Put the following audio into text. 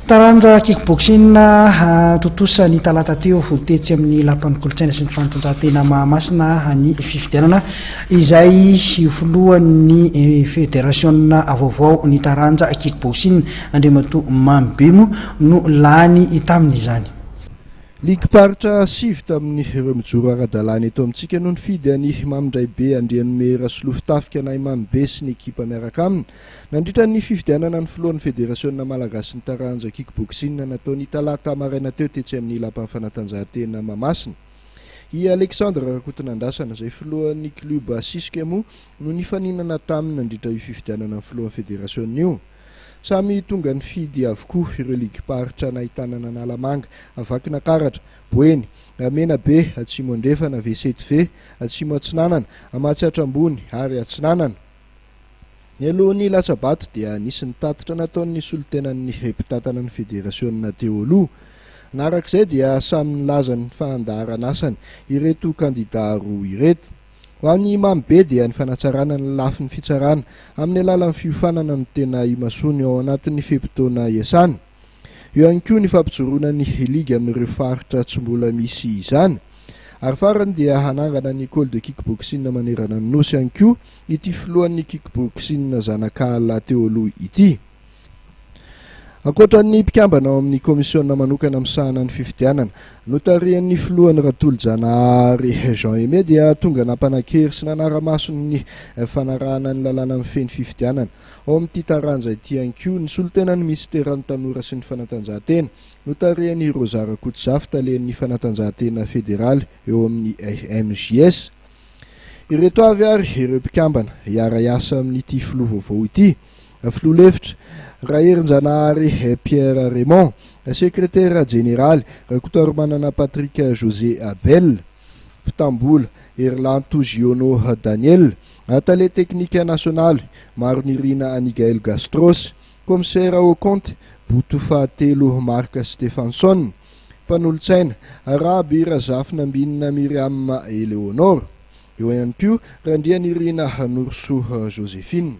Taranja kick-boxing, tontosa ny talata teo tetsy amin'ny Lapan'ny Kolontsaina sy ny Fanatanjahantena Mahamasina ny fifidianana izay filohan'ny federasiona vaovao ny taranja kick-boxing, Andriamatoa Mamy Bemo, no lany tamin'izany. Ligim-paritra sivy tamin'ireo mijoro ara-dalàna eto amintsika no nifidy an'i Mamindraibe Andrianome Rasolofotafika na i Mamibe sy ny ekipa miaraka aminy nandritra ny fifidianana ny filohan'ny Federasiona malagasin'ny taranja kick-boxing natao ny talata maraina teo tetsy amin'ny Lapan'ny fanatanjahantena Mahamasina. I Alexandre Rakotonandrasana, izay filohan'ny klioba Sisika moa no nifaninana taminy nandritra io fifidianana ny filohan'ny federasiona io. Samy tonga nifidy avokoa ireo ligim-paritra nahitana an'Analamanga, Vakinankaratra, Boeny, Menabe, Atsimo Andrefana, VCTV, Atsimo Atsinanana, Mahatsiatra Ambony ary Atsinanana. Nialoha ny latsa-bato dia nisy ny tatitra nataon'ny solontenan'ny mpitantana ny federasiona teo aloha. Naraka izay dia samy nilaza ny fandaharan'asany ireto kandida roa ireto. Ho an'i Mamy Be dia ny fanatsarana ny lafiny fitsarana amin'ny alalan'ny fiofanana no tena imasoany ao anatin'ny fe-potoana iasany. Eo ihany koa ny fampijoroana ny ligy amin'ireo faritra tsy mbola misy izany. Ary farany dia hanangana ny école de kick-boxing manerana ny Nosy ihany koa ity filohan'ny kick-boxing Zanakala teo aloha ity. Ankoatra ny mpikambana ao amin'ny kaomisiona manokana misahana ny fifidianana, notarihan'ny filohany Ratolojanahary Jean Aimé dia tonga nampanan-kery sy nanara-maso ny fanarahana ny lalàna mifehy ny fifidianana ao amin'ity taranja ity ihany koa ny solontenan'ny minisiteran'ny Tanora sy ny Fanatanjahantena, notarihan'i Rosa Rakotozafy, talen'ny fanatanjahantena federaly eo amin'ny MJS. Ireto avy ary ireo mpikambana hiara-hiasa amin'ity filoha vaovao ity, Filoha lefitra, Raherinjanahary Pierre Raymond, Sekretera jeneraly, Rakotoarimanana Patrick José Abel, Mpitam-bola, Herilanto Giono Daniel, Tale teknika nasionaly, Maronirina Anigael Gastros, Kaomisera aux comptes, Boto fahatelo Marc Stephenson, Mpanolotsaina, Raby Razafinambinina Myriam Eleonore. Eo ihany koa Randrianirina Norosoa Joséphine.